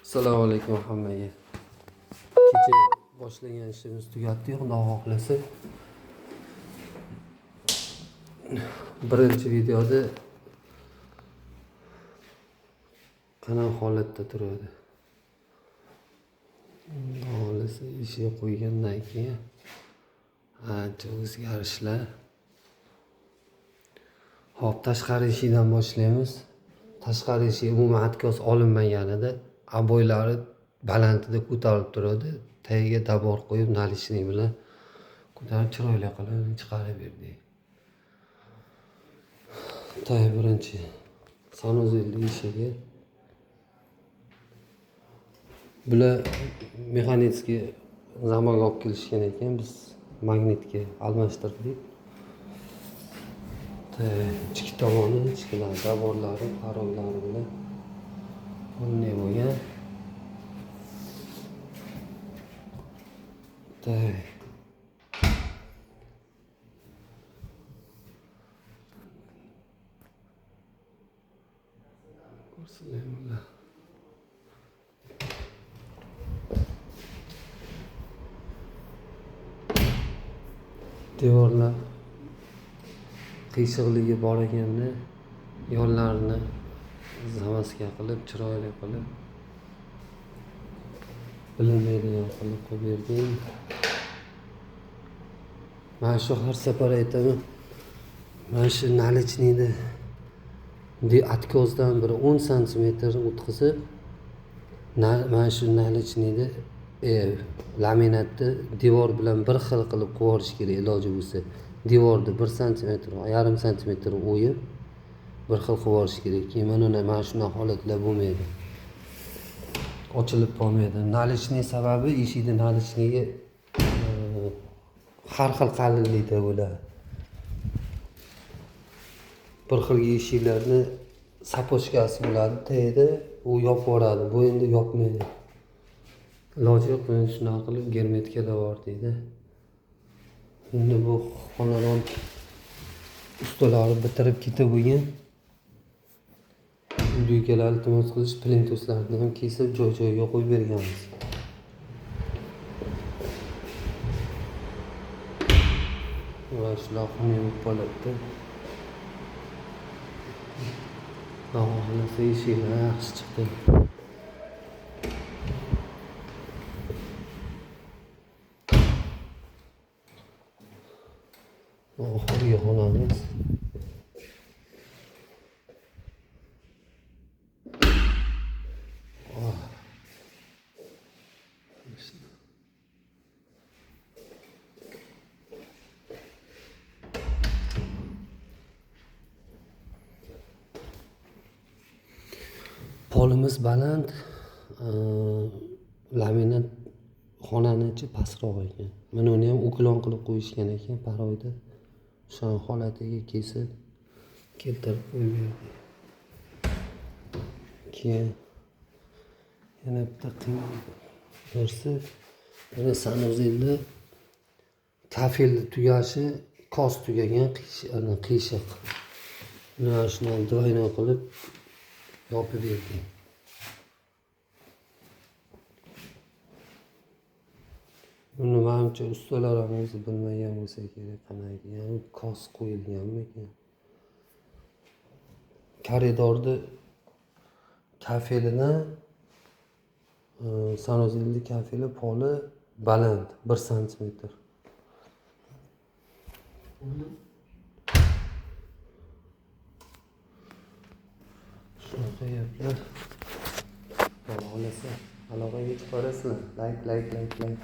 Assalomu alaykum hammaga. Kecha boshlagan ishimiz tugatdik, Xudo xohlasa. Birinchi videoda qanaqa holatda turadi. Xudo xohlasa ishga qo'ygandan keyin ancha o'zgarishlar. Xo'p, tashqari eshikdan boshlaymiz. Tashqari eshik umuman откос olinmagan edi. Aboylari balandida ko'tarilib turadi. Tagiga dabor qo'yib, nalishnik bilan ko'tarib chiroyli qilib chiqarib berdik. Tagi birinchi sanuzelli eshigi. Bular mexanический zamonga olib kelishgan ekan, biz magnitga almashtirdik. Ichki tomoni, ichkilar daborlari, parollari bilan bunday bo'lgan. Ko'rsatinglar. Devorlar qiyshiqligi bor ekanda, yonlarini zamaska qilib, chiroyli qilib, bilinmaydigan qilib qo'yib berdim. Mana shu har safar aytaman, mana shu nalichnikni atkozdan bir 10 santimetr o'tkazib, mana shu nalichnikni laminatni devor bilan bir xil qilib qo'yib kerak, iloji bo'lsa. Devorni 1 santimetr, 1,5 santimetr o'yib bir xil qilib yuborish kerak. Keyin mana shunaqa holatlar bo'lmaydi. Ochilib qolmaydi. Nalichnik sababi eshikni nalichnigi har xil qalinlikda bo'ladi. Bir xil eshiklarni sapochkasi bo'ladi, tagida u yopib yuboradi. Bu endi yopmaydi. Iloji yo'q, buni shunaqa qilib germetikalab yubordik. Endi bu xonadon ustalari bitirib ketib bo'lgan. Uydagilar iltimos qilish plintuslarni ham kesib joy-joyiga qo'yib berganmiz. Va shular xunuk bo'lib qoladi. Xudo xohlasa eshiklar yaxshi chiqdi. Oxirgi xonamiz. Polimiz baland, laminat xonani ichi pastroq ekan. Mana uni ham uklon qilib qo'yishgan ekan paroyda. O'sha holatiga kesib keltirib qo'yib berdik. Keyin yana bitta qiyin narsa, mana sanuzelda kafelni tugashi, kos tugagan qiyshiq. Mana shuni двойной qilib yopib berdik. Buni manimcha ustalar ham o'zi bilmagan bo'lsa kerak, qanaqa, ya'ni kos qo'yilganmikan. Koridorni kafelidan sanuzelni kafeli poli baland 1 santimetr. Shunaqa gaplar. Xudo xohlasa aloqaga chiqarasizlar. Like, like, like, like.